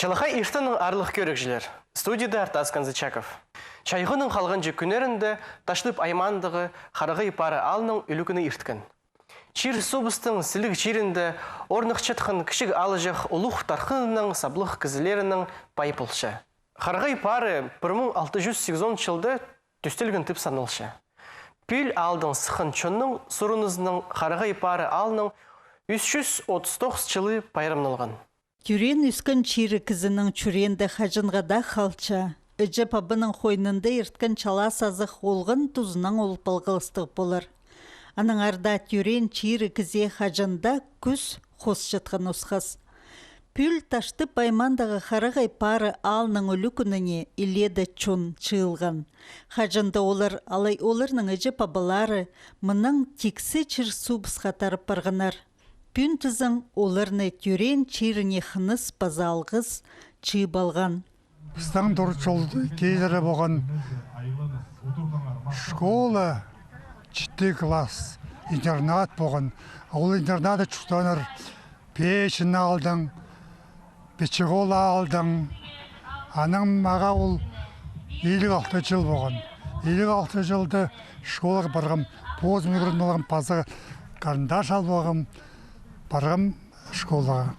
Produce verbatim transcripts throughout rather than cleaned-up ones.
Чалахай иртеннең, аарлығ кӧрігҷілер. Студияда Артас Канзычаков. Чайғының халғанҷы кӱннерінде Таштып аймаандағы Харағай Пары аалның ӱлӱкӱні ирткен. Чир-суубыстың сіліг чирінде орныхчатхан кічіг аалҷах улуғ тархынның, саблығ кізілерінің пай полча. Харағай Пары пір муң алты чӱс сигізон чылда тӱстелген тіп саналча. Пӱӱл аалдаң сыххан чонның сурынызынаң Харағай Пары аалның ӱс чӱс отыс тоғыс чылы пайрамналған. Тӧреен-ӧскен чирі кізінің чӱреенде хаҷанға даа халча. Іҷе-пабаның хойнында ирткен чалаас азых олған тузынаң ол палғалыстығ полар. Аннаңар даа тӧреен чирі кізее хаҷан даа кӱс хосчатхан осхас. Пӱӱл Таштып аймаандағы Харағай Пары аалның ӱлӱкӱніне илееде чон чыылған. Хаҷан даа олар, алай оларның іҷе-пабалары мынаң тиксі чир-суубысха тарап парғаннар. Пӱӱн тізең оларны тӧреен чиріне хыныс паза алғыс чыып алған. Пістің тур чол килері полған школа, читі класс, интернат полған. Ол интернатта чуртааннар Печин аалдаң, Печіғол аалдаң. Анаң мағаа ол илиг алты чыл полған. Илиг алты чылда школаға парғам, позым ӱгреніп алғам, паза карандаш алып алғам, парғам школаға.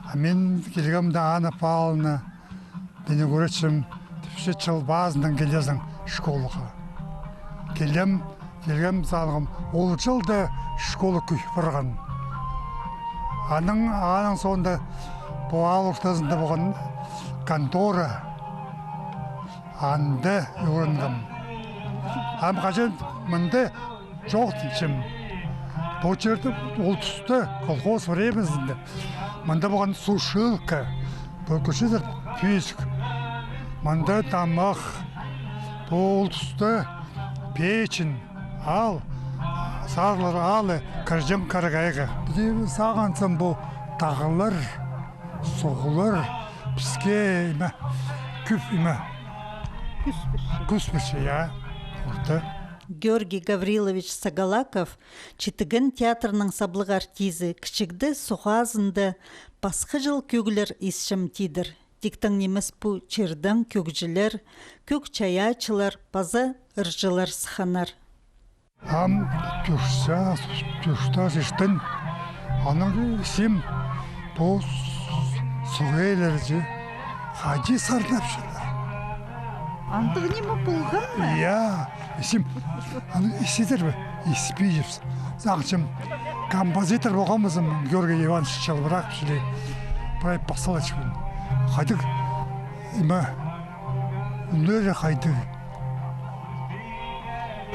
А мин килгем дее Анна Павловна, минің ӱгретчім, тіпче, чыл пазынаң килерзің школаға. Килем, килгем, сағынғам, ол чылда школа кӧйіп парған. Анаң, аның соонда пу аал ортазында полған контора, анда ӱгренгем. Ам хаҷан мында чоохтанчам. Пу чирде ол туста, колхоз времязында, мында полған сушилка, пу кӧрчезер, пӧзік. Мында тамах, пу ол туста Печин аал, Сарығлар аалы кірҷең Харағайға. Піди сағынсам, пу тағлар, суғлар піске, име, кӧп, име, кӱс пирче. Кӱс пирче, я. Орта. Георгий Гаврилович Сагалаков, Читіген театрының саблығ артизі, кічігде суғ азында пасха чыл кӧглер исчем тидір. Тиктең нимес, пу чирдең кӧгҷілер, кӧг чайаачылар паза ырҷылар сыхханнар. Ам тӧрт час, тӧрт час иртен, анаң исчем, пу суғ ээлерҷе хайди сарнапчалар. Андағ ниме полған ма? Я, исчем. Аны исчезер бе? Испинчебіс. Сағынчам, композитор полған ползам, Георгий Иванович Челбыраков чіли, прай пасалачпын. Хайдағ, име, ӱннері хайдағ.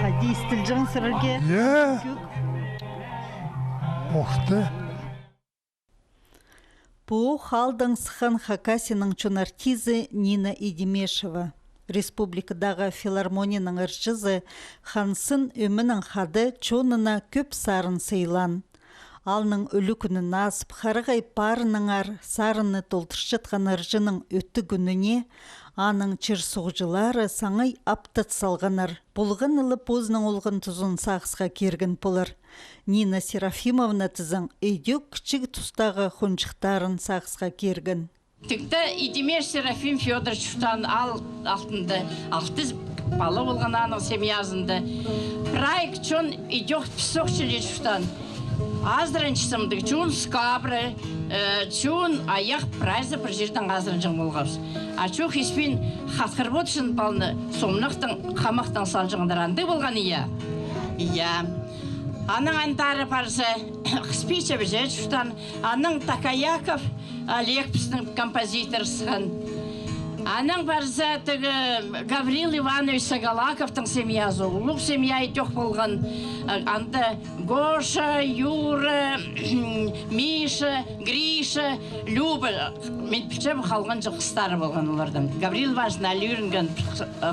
Хайди истілҷең сірерге? Я. Орта. Пу аалдаң сыххан Хакасияның чон артизі Нина Идимешева. Республикадағы филармонияның ырҷызы Хан Сын ӧменең хада чонына кӧп сарын сыйлаан. Аалның ӱлӱкӱнін азып, Харағай Парынаңар сарынны толдырчатхан ырҷының ӧтігӱніне аның чир-суғҷылары саңай аптат салғаннар. Полған ла позының олған тузын сағысха кирген полар. Нина Серафимовна тізең, идӧк кічіг тустағы хонҷыхтарын сағысха кирген. Тикте Идимеш Серафим Фёдорович чуртаан аал алтында алты пала полған аның семьязында. Прай чон идӧк пісӧк чіли чуртаан. Азыранчатхандығ, чон скабра, э, чон аяқ прайзы пір чирдең азыранҷаң полғабыс. А чох испин хатхыр потчаң палны сомнахтаң, хамахтаң салҷаңнар, андағ полған, я. Я. Анаң андар парза, Хыспи Чебіҷе чуртаан, анаң Такаяков Олег пістің композитор сыххан. Анаң парза, тігі Гаврил Иванович Сагалаковтың семьязы, улуғ семья идӧк полған. Анда Гоша, Юра, Миша, Гриша, Люба. Мин пілчем, халғанҷы хыстары полған оларның. Гаврил Иванович ла ӱгренген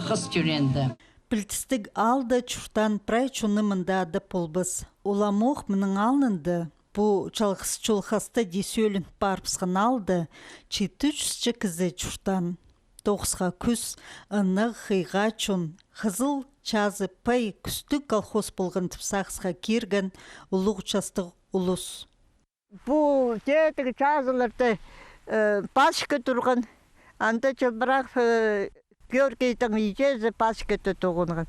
хыс тӧреенде. Пілдістіг, аалда чуртаан прай чонны мында адап полбас. Уламох мының алнында, пу чалғыс чол хаста дее сӧлін парыбысхан аалда, читі чӱсче кізі чуртаан. Тоғысха кӱс, ынағ, хыйға чон, хызыл чазы пай кӱстіг колхоз полған тіп сағысха кирген улуғ частығ улус. Пу тетіг чазыларда Э, пасха турған, анда Чылбырағ, э, Георгийдің иҷезі пасхада тоғынған.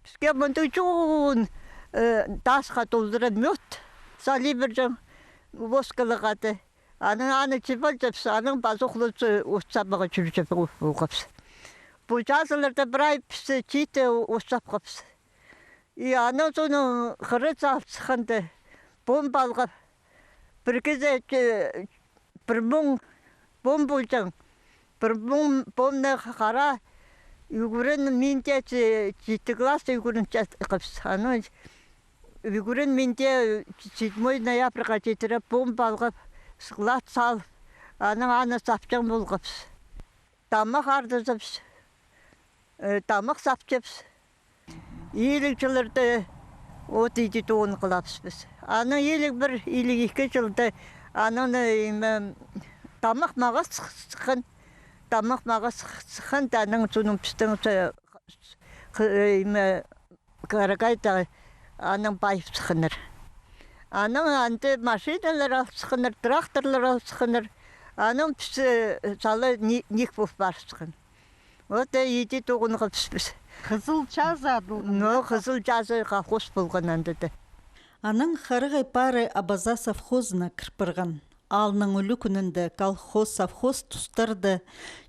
Піске мындағ чоон, э, тасха толдыра мёд салибірҷең, воскалығ ады. Анаң аны чіп алҷапс, анаң пазох ле от сабарға чӧрҷең полғапс. Пу чазыларда прай пісті читі от сапхапс. И анаң соонаң хыра сал сыхханда, пом палғап, пір кізі, э, пір муң пом полҷаң, пір муң помны хара ӱгрен минде, че-, читі класс ӱгрен чатхапс. Анаң ӱгрен минде седьмой ноябрьға читіре пом палғап, склад салып, анаң аны сапчаң полғапс. Тамах ардызапс, э, тамах сапчапс. Илиг чылларда от иди тоғын хылапс піс. Анаң илиг пір, илиг ікі чылда анаң, э, име, тамах мағаа сых-, сыххан. Тамах мағаа сых-, сыххан, анаң соонаң пістің, э, х-, э, име, Карагайдағы анаң пайып сыхханнар. Анаң анда машиналар ал сыхханнар, тракторлар ал сыхханнар. Анаң піс, э, сала ни-, ниик пол парыбысхан. Вот, э, иди тоғынғабыс піс. Хызыл чазы адалған. Но, Хызыл чазы колхоз полған анда даа. Анаң Харағай Пары Абаза совхозына кір парған. Аалның ӱлӱкӱнінде колхоз-совхоз тустарда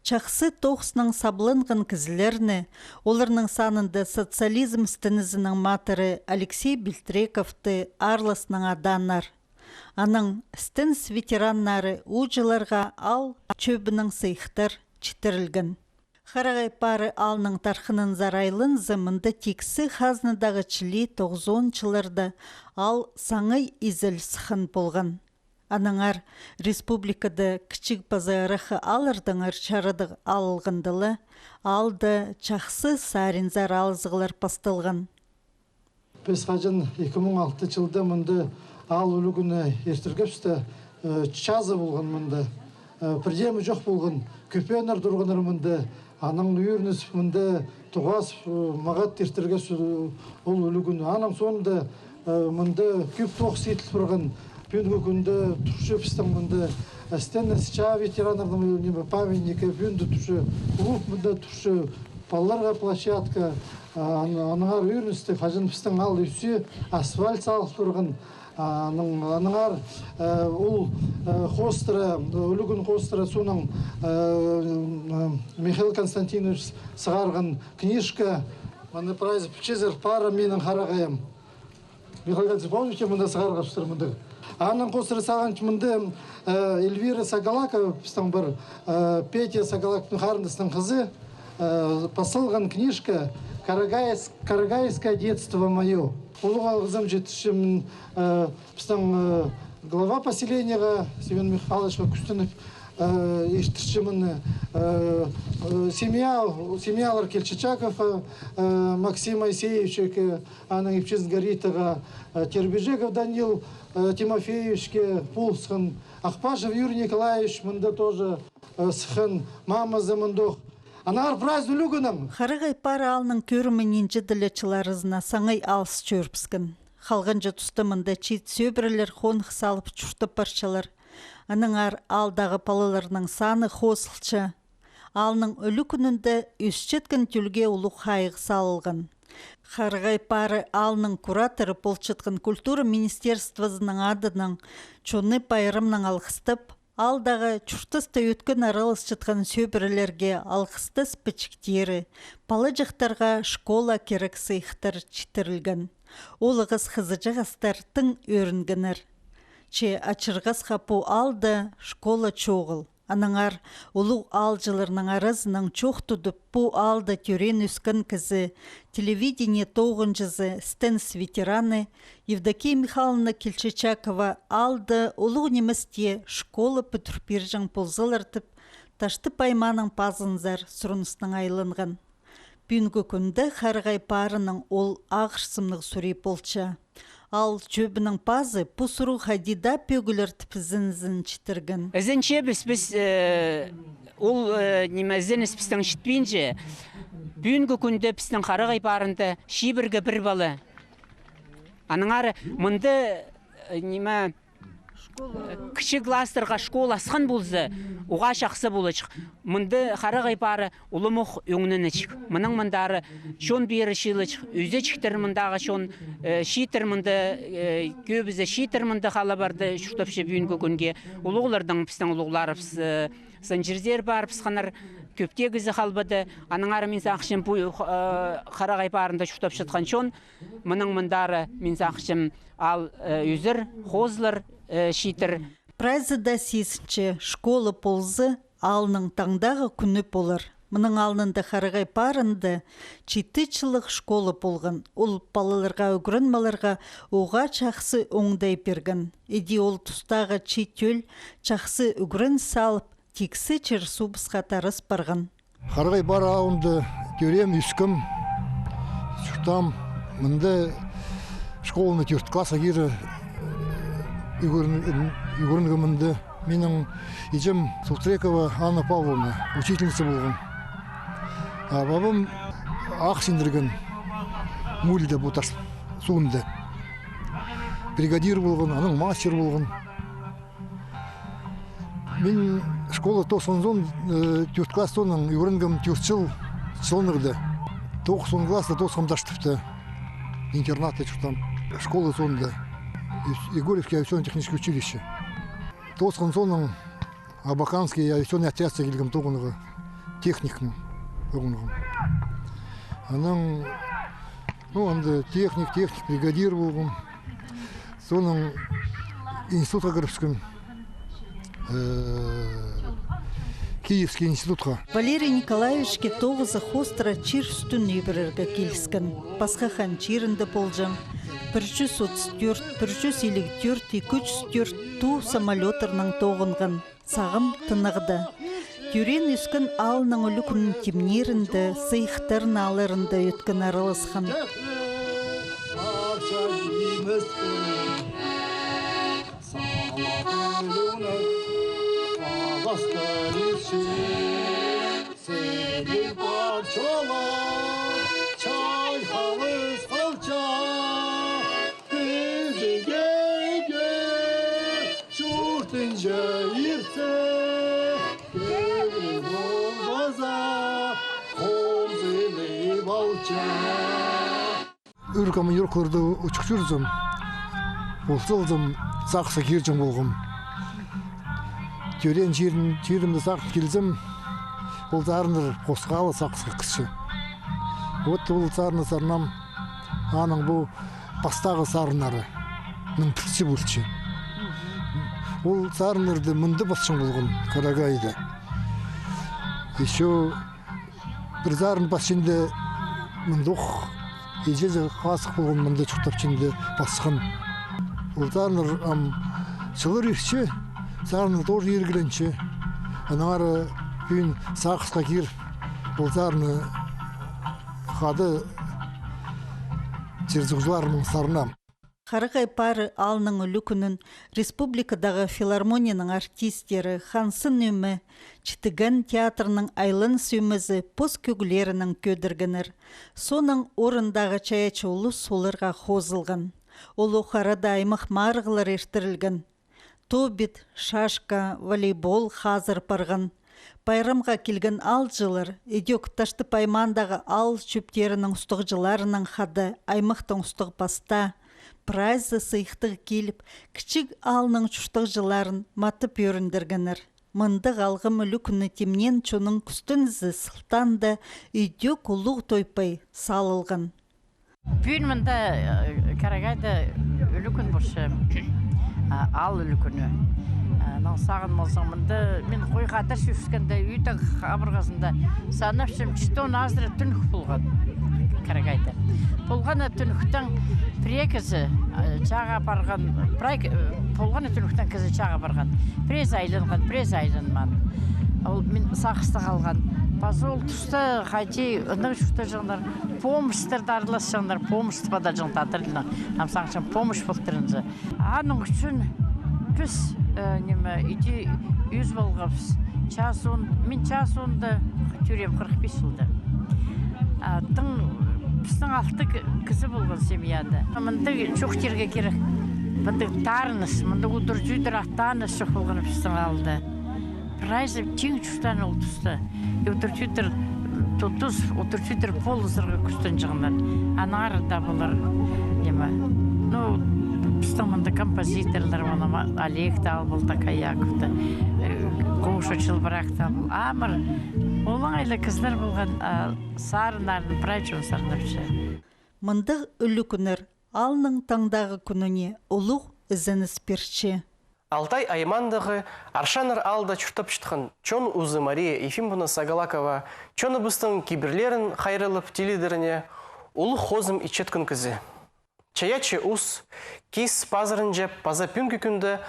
чахсы тоғыснаң сабланған кізілерні, оларның санында социализм істенізінің матыры Алексей Бельтрековты аарластынаң адааннар. Анаң істеніс ветераннары ууҷаларға аал чӧбінең сыйыхтар читірілген. Харағай Пары аалның тархынынзар айланза, мында тиксі хазнадағы чіли тоғызон чылларда аал саңай изел сыххан полған. Аннаңар республикада кічіг паза ырах ааллардаңар чарадығ алылғанда ла, аалда чахсы саринзар алызығлар пасталған. Піс хаҷан ікі муң алты чылда мында аал ӱлӱкӱні иртіргебіс те, э, чазы полған мында. Э, пірдеме чох полған, кӧпеннер турғаннар мында. Анаң ӱрініп мында тоғас, э, мағат иртіргебіс, э, ол ӱлӱкӱні. Анаң соонда, э, мында кӧп тоғыс иділ парған. Пӱӱнгі кӱнде турча пістің мында, э, істеніс, чаа ветераннарның, э, ниме, памятнигі пӱӱнде турча, клуб мында турча, палаларға площадка, а, ан-, аннаңар ӱріністіг, хаҷан пістің аал ӧсче, асфальт салыл парған, а, аннаң-, аннаңар, э, ол, э, хоостыра, ӱлӱкӱн хоостыра соонаң, э, м, Михаил Константинович сығарған книжка. Мыны прайзы пілчезер, «Пара — минің харағайым». Михаил Константинович, помните, мында сығарғабыстыр мында. Анаң хоостыра сағынчам, мында, э, Эльвира Сагалакова, пістің пір, э, Петя Сагалаковтың харындасының хызы, э, пас салған книжка «Карагайс-, Карагайское детство моё». Улуғ алғызым читірчем, э, пістің, э, глава поселенияға, Семен Михайловичқа кӱстеніп, э, иртірчем мыны, э, э, семья, семьялар Кильчичаковтың, э, Максим Моисеевичке, анаң ипчізін Горитаға, э, Тербежеков Данил, э, Тимофеевичке полысхан, Ахпашев Юрий Николаевич мында тоже, э, сыххан, мамазы мындох. Аннаңар прайзы ӱлӱкӱннең. Харағай Пары аалның кӧрімі нинҷе-де ле чыл аразына саңай алыс чӧрібіскен. Халғанҷы туста мында чиит сӧбірелер хоных салып чуртап парчалар. Аннаңар аалдағы палаларның саны хозылча. Аалның ӱлӱкӱнінде ӧсчеткен тӧлге улуғ хайығ салылған. Харағай Пары аалның кураторы полчатхан культура министерствозының адынаң чонны пайрамнаң алғыстап, аалдағы чуртаста ӧткін араласчатхан сӧбірелерге алғыстас пічіктері, палаҷахтарға школа кирек сыйыхтар читірілген. Ол ағас хызыҷағастар тың ӧрінгеннер. Че ачырғасха пу аалда школа чоғыл. Аннаңар улуғ аалҷыларның аразынаң чоох тудып, пу аалда тӧреен-ӧскен кізі, телевидение тоғынҷызы, істеніс ветераны Евдокия Михайловна Кильчичакова аалда улуғ нимес тее школа пӱдір пирҷең ползалар тіп, Таштып аймааның пазынзар сурыныстаң айланған. Пӱӱнгі кӱнде Харағай Парының ол ағырсымнығ сурии полча. Аал чӧбінің пазы пу сурығ хайди даа пӧгілер тіп ізенізін читірген. Ізенчебіс піс, э, ол, э, ниме, ізеніс пістің читпинче. Пӱӱнгі кӱнде пістің Харағай Парында чибіргі пір пала. Аннаңар мында, э, ниме, Кічіг класстарға школа асхан полза, уғаа чахсы поларҷых. Мында харағай пары улам ох ӧңненерҷік. Мының мындар чон пирер чылларҷых, ӧзеҷіктер мындағы чон, э, чииттер мында, э, кӧбізі чииттер мында хала парны чуртапча пӱӱнгі кӱнге. Улуғларның, пістің улуғларыбыс, э, сынҷырзар парыбысханнар, кӧп тее кізі халбады. Аннаңар мин сағынчам, пу, э, харағай парында чуртапчатхан чон, мының мындар, мин сағынчам, аал, э, ӧзер, хозылар, э, чииттер. Прайзы даа сизінче, школа полза, аалның таңдағы кӱні полар. Мының алнында харағай парында читі чыллығ школа полған. Ол палаларға ӱгрен аларға уғаа чахсы оңдай пирген. Іди ол тустағы чиит тӧл чахсы ӱгрен салып, тиксі чир-суубысха тарас парған. Харағай пары аалында тӧреем, ӧскем, чуртаам. Мында школаны тӧрт классха кире ӱгрен-, ӱгренгем мында. Минің іҷем Султрекова Анна Павловна, учительница полған. А пабам ағас индірген мульда, пу тас суунда. Бригадир полған, анаң мастер полған. Мин школа тоосхан соон, э, тӧрт класс соонаң ӱгренгем тӧрт чыл Чыланығда. Тоғызон класста тоосхам Таштыпта. Интернатта чуртаам. Школа соонда. Ис-, Егорьевский авиационно-техническое училище. Тоосхан соонаң Абаканский авиационный отрядта килгем тоғынарға. Техникум тоғынғам. Анаң, ну, анда техник, техник, бригадир полғам. Соонаң институтха кірібіскем. Э, Киевский институтха. Валерий Николаевичке тоғызы хоостыра чир ӱстӱн ибірерге киліскен. Пасха хан чирінде полҷаң. Пір чӱс отыс тӧрт, пір чӱс илиг тӧрт, ікі чӱс тӧрт ту самолёттарнаң тоғынған. Сағам тынағда. Тӧреен-ӧскен аалның ӱлӱкӱнін тимнирінде, сыйыхтарын аларында ӧткін араласхан. Чуртынҷа иртсе, кирек полбаза, хомзынып алча. Ӱр командировкаларда учух чӧрзем, ол сылзым сағысха кирҷең полғам. Тӧреен чирім-, чирімні сағын килзем, ол сарыннар хосхалы сағысха кірче. Вот ол сарынны сарнаам, аның пу пастағы сарыннары, ның пірсі полча. Ол сарыннарды мында пасчаң полған, Карагайда. Ещё пір сарын пасчаң даа мындох, іҷезі хазых полған, мында чуртапчаң даа пасхан. Ол сарыннар ам чыллар иртче, сарыннар тоже иргіленче. Аннаңар пӱӱн сағысха кир, ол сарынны хада чир-суғҷыларымнаң сарнаам. Харағай пары аалның ӱлӱкӱнін республикадағы филармонияның артисттері, Хансы ниме, Читіген театрының айланыс ӧмезі пос кӧглерінең кӧдіргеннер. Соонаң орындағы чайаачы улус оларға хозылған. Ол ох арада аймах марығлар иртірілген. Тобит, шашка, волейбол хазыр парған. Пайрамға килген аалҷылар, ідӧк Таштып аймаандағы аал чӧптерінің устағҷыларынаң хада аймахтың устағ-пастаа, прайзы сыйыхтығ киліп, кічіг аалның чуртағҷыларын матап ӧріндіргеннер. Мындағ алғым ӱлӱкӱнні тимнеен чонның кӱстенізі сылтаанда ідӧк улуғ той-пай салылған. Пӱӱн мында, э, Карагайда ӱлӱкӱн полча, а, аал ӱлӱкӱні. А, ноға сағын ползаң, мында мин хой хатыр чӧрібіскенде, ӱдӱк хабырғазында санапчам, читон азыра тӱнӱк полған Карагайда. Полған на тӱнӱктең пірее кізі, э, чааға парған, прай, э, полған на тӱнӱктең кізі чааға парған. Піреезі айланған, піреезі айланмаан. Ол мин сағыста халған. Паза ол туста хайди ындағ чуртаҷаңнар, помощьтарда араласчаңнар, помощьты падаҷаң тадар тілінең. Ам сағынчам, помощь полтырынза. Аның ӱчӱн піс, э, ниме, іди ӧс полғабыс. Час он, мин час онда тӧреем, хырых пис чылда. А, тың, пістің алты к-, кізі полған семьяда. Мындағ чоохтирға кирек. Мындағ тарыныс, мындағ удур-чӱдір аттаныс чох полған пістің аалда. Прайзы тиң чуртаан ол туста. И удур-чӱдір тутас, удур-чӱдір полызарға кӱстенҷеңнер. Аннаңар даа полар, ниме. Ну, пістің мында композиторлар, мына Олег даа, Албалта Каяков та, э, Гоша Чылбырак та, амыр. Олаңай ла кізілер полған, а сарыннарын прай чон сарнапча. Мындағ ӱлӱкӱннер аалның таңдағы кӱніне улуғ ізеніс пирче. Алтай аймаандағы Аршаннар аалда чуртапчатхан чон узы Мария Ефимовна Сагалакова чоныбыстың кибірлерін хайраллап тилідеріне улуғ хозым итчеткен кізі. Чайаачы ус, киис пазарынҷа паза пӱӱнгі кӱнде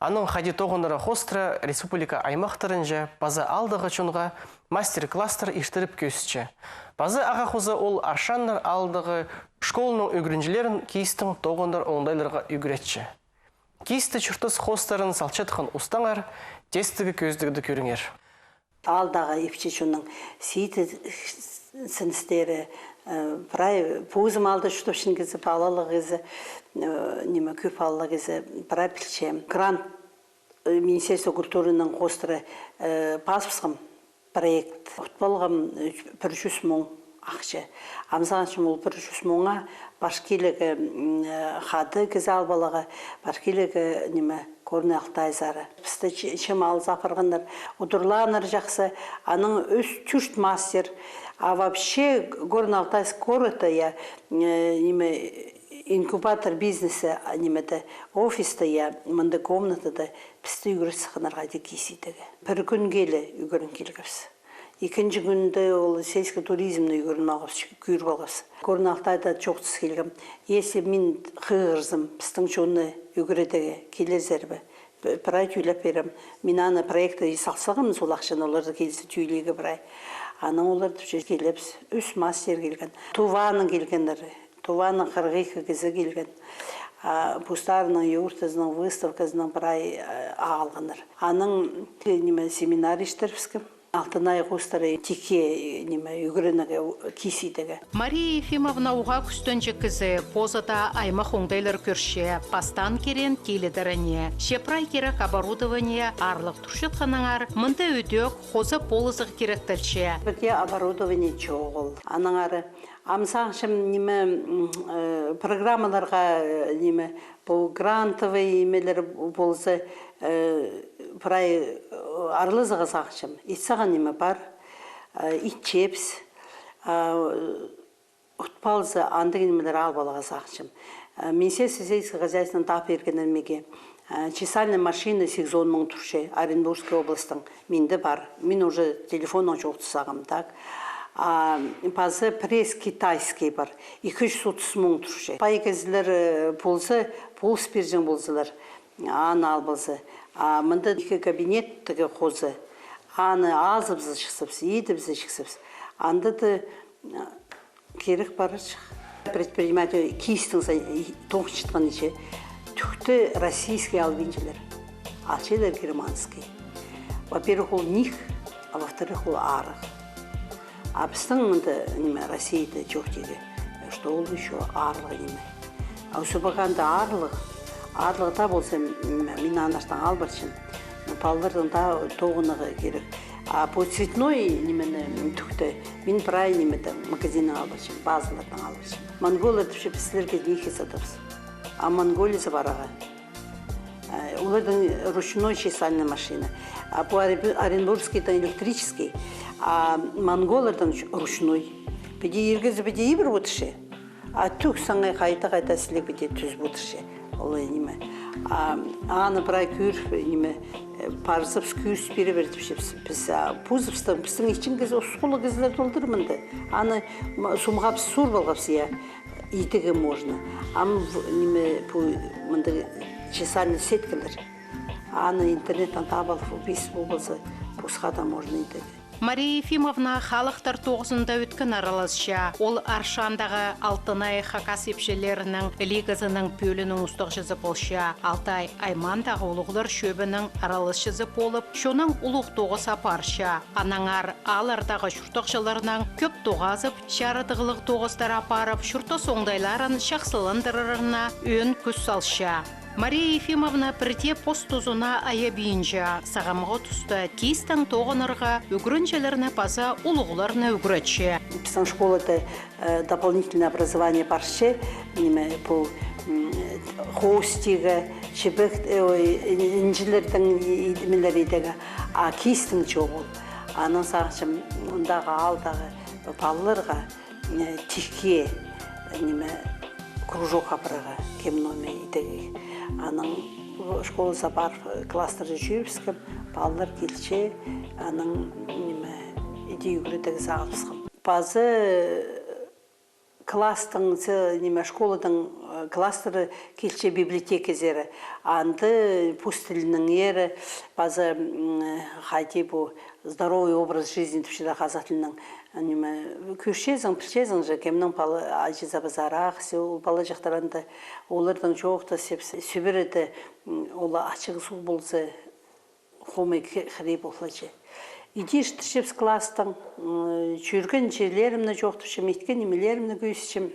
аның хайди тоғынары хоостыра республика аймахтарынҷа паза аалдағы чонға мастер-класстар иртіріп кӧзітче. Паза ағаа хоза ол Аршаннар аалдағы школаның ӱгренҷілерін киистең тоғынар оңдайларға ӱгретче. Киисті чуртас хоостарын салчатхан устаңар тестігі кӧзідігде кӧріңер. Аалдағы ипчі чонның ситі сіністері, э, прай позым аалда чуртапчатхан кізі, палалығ кізі, э, ниме, кӧп палалығ кізі, прай пілче. Грант, э, Министерство культурының хоостыра, э, пазыбысхам проект. Утып алғам, э, пір чӱс муң ахча. Ам сағынчам, ол пір чӱс муңа пар килерге, м, э, хада кізі алып аларға, пар килерге, ниме, Горный Алтайзар. Пісті чи-, чиме алза апарғаннар, удурлааннар чахсы, аның ӱс-тӧрт мастер. А вообще Горно-Алтайск городта, я, э, ниме, инкубатор бизнеса, а, нимеде, офиста, я, мында комнатада пісті ӱгрет сыхханнар хайди киис идерге. Пір кӱн киле ӱгрен килгебіс. Ікінҷі кӱнде ол сельский туризмні ӱгреніп алғабыс, кӧріп алғабыс. Горный Алтайда чоохтас килгем. Если мин хығырзам, пістің чонны ӱгредерге килерзер бе? П-, прай тӧлеп пирем. Мин аны проектті салсағам, сол ахчаны оларды килзе тӧлирге прай. Анаң олар тіпче, килебіс. Ӱс мастер килген. Туванаң килгеннер. Туванаң хырых ікі кізі килген. А, постарының юртазының выставказынаң прай, а, алғаннар. Анаң, ниме, семинар иртірібіскен. Алтынай хоостыра тикке, ниме, ӱгренерге, киис идерге. Мария Ефимовна уғаа кӱстенҷік кізі, позы даа аймах оңдайлар кӧрче, пастаан киреен тилідеріне. Че прай кирек оборудование аарлығ турчатханнаңар, мында ӧдек, хоза полызығ киректелче. Пірдее оборудование чоғыл. Аннаңар ам сағынчам, ниме, м, э, программаларға, э, ниме, пу грантовый нимелер полза, э, прай, э, аарлазарға сағынчам. Ит саған ниме пар, э, итчебіс, а, утып алза, андағ нимелер алып аларға сағынчам. Э, Министерство сельского хозяйствоның таап пиргеннер миге, э, чесальная машина сигізон муң турча, Оренбургская областың. Минде пар. Мин уже телефоннаң чоохтас сағам, так. А паза пресс китайский пар. Ікі чӱс отыс муң турча. Пай кізілер, э, полза, полыс пирҷең ползалар, аны алып алза. А мында ікі кабинет тігі хоза. Аны азыбыза чыхсабыс, идібізе чыхсабыс. Анда даа, э, кирек парарҷых. Предприниматель киистең са-, и-, тоғынчатхан итче. Тӱкті российский албинчалар. Алчалар германский. Во-первых, ол ниик, а во-вторых, ол арығ. А пістің мында, ниме, Россияда чох тигі, что ол ещё арығ ниме. А узубағанда аарлығ, аарлығ даа полза, м, мин анартаң албарчам. Палаларның даа тоғынарға кирек. А пу цветной нимені, м, тӱкті, мин прай нимедең, магазиннаң албарчам, базалардаң албарчам. Монголлар тіпче, піс сілерге ниик сатабыс. А Монголияда парарға. Э, оларның ручной чесальная машина. А пу Оренбургскийдің электрический, а монголларның ручной. Піди иргізіп, піди ибіре одырча. А тӱк саңай хайда-хайда сіліг піди тӱзіп одырча. Олай ниме. А аны прай кӧріп, ниме, э, парзабыс, кӧзіт пирібер тіпчебіс. Піс, а, позыбыстың, пістің итчең кізі, ус хулах кізілер толдыр мында. Аны, м, сумғабыс, суурып алғабыс, я. Идерге можно. Ам в-, ниме, пу, мында чесальный сеткалар. Аны интернеттең таап алып, пис полза, пасха даа можно идерге. Мария Ефимовна халыхтар тоғызында ӧткін араласча. Ол Аршандағы «Алтынай» хакас ипчілерінің лигазының пӧлиинің устағҷызы полча. Алтай аймаандағы улуғлар чӧбінің араласчызы полып, чоннаң улуғ тоғыс апарча. Аннаңар ааллардағы чуртағҷыларнаң кӧп тоғазып, чарадығлығ тоғыстар апарып, чуртас оңдайларын чахсыландырарына ӧӧн кӱс салча. Мария Ефимовна пірдее пос тузына айабинча, сағамғы туста киистең тоғынарға ӱгренҷілерні паза улуғларны ӱгретче. Пістің школада, э, дополнительное образование парча, ниме, пу, м, хоостиға, чібек, э, ой, ин-, инҷілердең и-, и-, нимелер идерге, а киистең чоғыл. Анаң сағынчам, мындағы аалдағы палаларға, э, тикке, э, ниме, кружокха апарарға, кем ниме идерге. Анаң школазар парып, класстарда чӧрібіскем, палалар килче, анаң, ниме, иди ӱгредерге сағыныбысхам. Паза, э, класстың, ниме, школадың, э, класстары килче библиотеказар. Анда пос тілінеңер, паза, м, хайди пу здоровый образ жизни тіпчелер хазах тілінең. Ниме, кӧрчезің, пілчезің же, кемнің пала, аҷазы паза арах ісе, ол палаҷахтар анда, оларның чоохтазып, сӧбіре дее, м, ол ачығ суғ полза, хомай хі-, хірей полча. Иди иртірчебіс класстаң, м, чӧрген чирлерімні чоохтапчам, иткен нимелерімні кӧзітчем.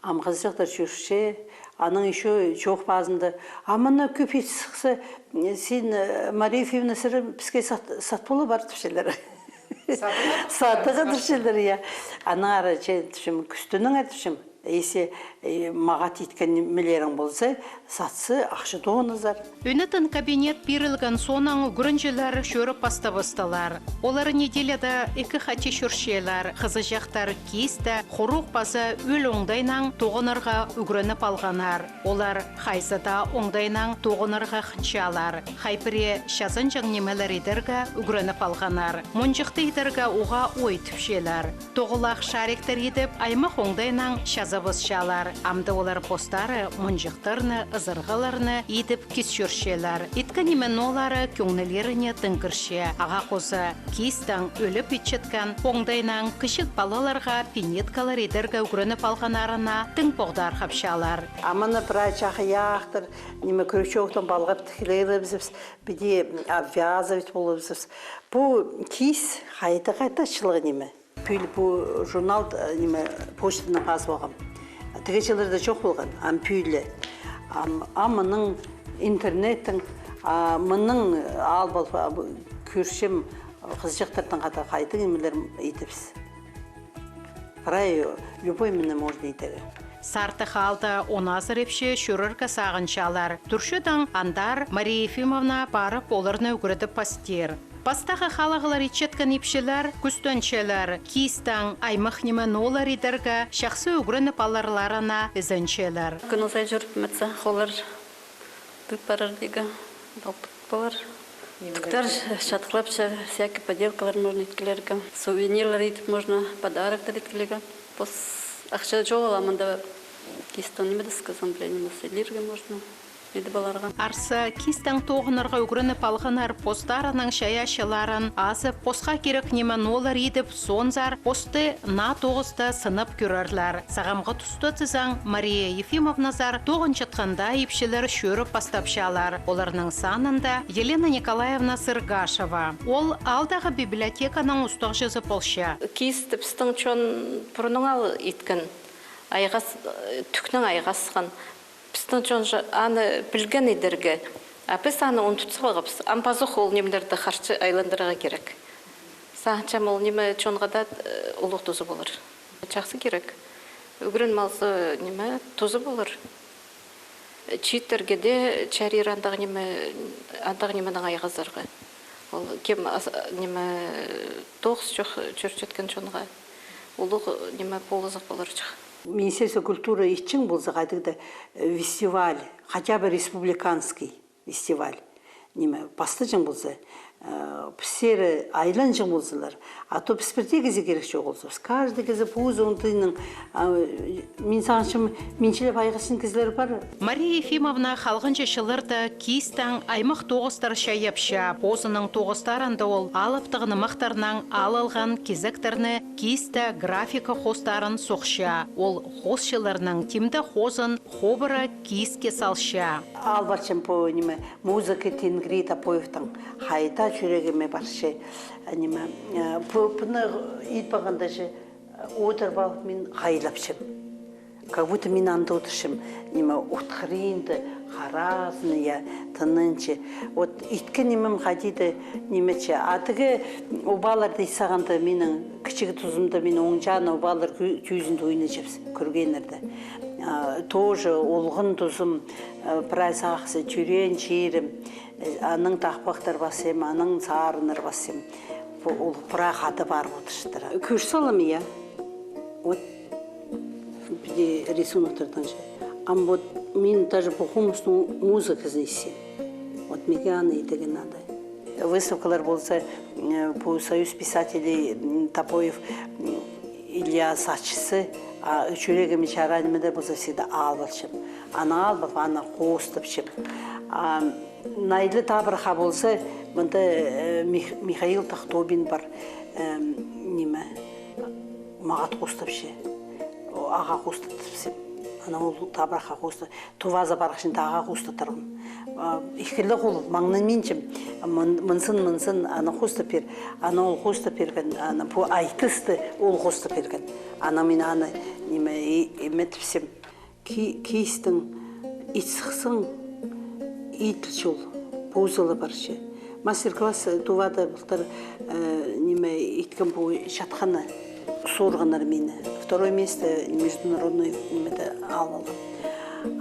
Ам хызыҷахтар чӧрче, анаң ещё чоох пазында: «А мына кӧп ит сыхса, син, э, Мария Ефимовна, сірер піске сат-, сат полып пар», — тіпчелер. Сатығ тіпчелер, я. Анаң ары че тіпчем, кӱстеніңер тіпчем. Если, э, мағат иткен нимелерің полза, сатса, ахча тоғынарзар. Ӱнетін кабинет пирілген соонаң ӱгренҷілер чӧріп пастабыстылар. Олар неделяда ікі хати чӧрчелер. Хызыҷахтар киисте, хуруғ паза ӧл оңдайнаң тоғынарға ӱгреніп алғаннар. Олар хайзы даа оңдайнаң тоғынарға хынчалар. Хай пірее чазанҷаң нимелер идерге ӱгреніп алғаннар. Монҷыхты идерге уғаа ой тіпчелер. Тоғылах шариктер идіп, аймах оңдайнаң чазабысчалар. Амды олар постары монҷыхтарны, ызырғыларны идіп кис чӧрчелер. Иткен ниме-ноолары кӧңнілеріне тың кірче. Ағаа хоза киистең ӧліп итчеткен оңдайнаң кічіг палаларға пинеткалар идерге ӱгреніп алғаннарына тың поғдархапчалар. А мына прай чахайахтар, ниме, крючоктаң палғап тігілерібіс, піди обвязывать полыбыс. Пу киис хайда-хайда чылығ ниме. Пӱӱл пу журнал, э, ниме, почтанаң хазып алғам. Тігі чылларда чох полған, ам пӱӱл. Ам, ам мының интернеттің, а, мының алып алып, а, пу кӧрчем, хызыҷахтарнаң хада хайдағ нимелер идібіс. Прай любой ниме можно идерге. Сартых аалда он азыр ипчі чӧрерге сағынчалар. Турчадаң андар Мария Ефимовна парып, оларны ӱгредіп пастир. Пастағы халығлар итчеткен ипчілер кӱстенчелер, киистең аймах ниме-ноолар идерге чахсы ӱгреніп аларларына ізенчелер. Кӱн узай чӧріп, мыцах холлар тып парар тигі, полтых полар. Туктар чатхылапча, всякий поделкалар можно иткілерге, сувенирлар идіп можно, подароктар иткілерге. Пос ахча чоғыл, а мында киистең ниме дее сыхсаң, блин, ниме сыйлирға можно. Иди паларға. Арса киистең тоғынарға ӱгреніп алғаннар постарының чайаачыларын азып, посха кирек ниме-ноолар идіп, соонзар посты наа тоғыста сынап кӧрерлер. Сағамғы туста тізең, Мария Ефимовназар тоғынчатханда ипчілер чӧріп пастапчалар. Оларның санында Елена Николаевна Сыргашева. Ол аалдағы библиотеканың устағҷызы полча. Киисті пістің чон пурнаңар иткен, айғас-, тӱкнең айғасхан. Пістің чон же аны пілген идерге, а піс аны ундутсалғабыс, ам пазох ол нимелерді харчы айландырарға кирек. Сағынчам, ол ниме чонға даа, э, улуғ тузы полар. Чахсы кирек. Ӱгреніп алза, ниме, тузы полар. Чииттерге дее чарир андағ ниме, андағ нименең айғазарға. Ол кем ас-, ниме, тоғыс чох чӧрчеткен чонға улуғ ниме полызығ поларҷых. Министерство культуры итчең полза, хайдағ-да, э, фестиваль, хотя бы республиканский фестиваль. Ниме, пастаҷаң полза, э, пістері айланҷаң ползалар. А то піс пірдее кізі кирек чоғыл полза. Каждый кізі позы оңдайнаң, а, мин сағынчам, минчілеп айғасчаң кізілер пар. Мария Ефимовна халғанҷы чылларда киистең аймах тоғыстар чайапча. Позының тоғыстарында ол алыптығ нымахтарнаң алылған кизектерні киисте графика хоостарын сохча. Ол хоосчыларның тимде хоозын хобыра кииске салча. Албарчам пу ниме, музыка Тенгри Топоевтің хайда чӱрегіме парча, ниме, э, пу, пуны ит парғанда же, э, одырып алып, мин хайлапчам. Как будто мин анда одырчам, ниме, от хыринда, харазын, я, тынанча. Вот иткен нимем хайди-да, ниме че. А тігі обаларда ит сағанда, минің кічіг тузымда мин оң чааны обалар кӧ-, кӧзінде ойнаҷаңмыс, кӧргеннерде. А, тоже олған тузым, а, прай сағысха тӧреен чирім. Анаң тахпахтар пасчам, анаң сарыннар пасчам. Пу-, ол прай хада парып одырчатыр. Кӧр салам, я. Вот піди рисунок тартынча. Ам вот мин даже пу хомыстың музыказын исчем. Вот мағаа аны идерге надо. Выставкалар полза, э, пу Союз писателей, м, Топоев, м, Илья сатчызы, а чӱрегіме чараа ниме дее полза, всегда алып алчам. Аны алып, аны хоостапчам. А Найлы Табырахха полза, мында, э, Мих-, Михаил Тахтобин пар, эм, ниме, мағат хоостапча. О, ағаа хоостатырчам. Аны ол Табырахха хоостап, Тувазы парғачында ағаа хоостатырғам. А, іккілі хол, маңнанминчам. Мын-, мынзын, мынзын, аны хоостап пир, аны ол хоостап пирген, аны пу айтысты ол хоостап пирген. Аны мин аны, ниме, и-, име тіпчем. Ки-, кистең ит сыхсаң, иділче ол, позы ла парча. Мастер-класс, э, Тувада былтыр, э, ниме, иткем пу чатханны. Сурғаннар мині. Второе место международный нимеде алып алдым.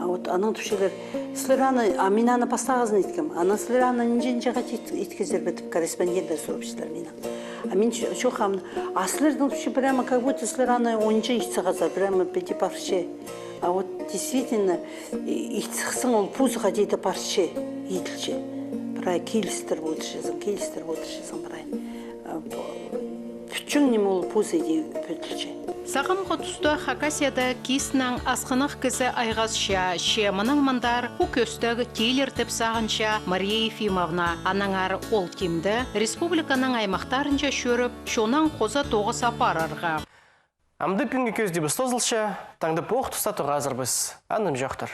А вот анаң тіпчелер, сірер аны, а мин аны пастағызын иткем. Анаң сірер аны нинҷе-нинҷе хати ит-, иткезер бе тіп, корреспонденттер сурапчалар минең. А мин чо-, чох ам, а сірернің тіпче прямо как будто сірер аны онҷа ит сағазар, прямо піди парча. А вот действительно, и-, ит сыхсаң, ол позы хайди-да парча, иділче. Прай килістіріп одырчазың, килістіріп одырчазың прай. А, пу-, пӱтчең ниме ол позы иди пӱділче. Сағамғы туста Хакасияда кистең асхынах кізі айғасча, че мынаң мындар пу кӧстіг тилер тіп сағынча Мария Ефимовна. Аннаңар ол тимде республиканың аймахтарынҷа чӧріп, чоннаң хоза тоғыс апарарға. Амды пӱӱнгі кӧзідібіс тоозылча, таңда пу ох туста тоғазарбыс. Анымҷохтар.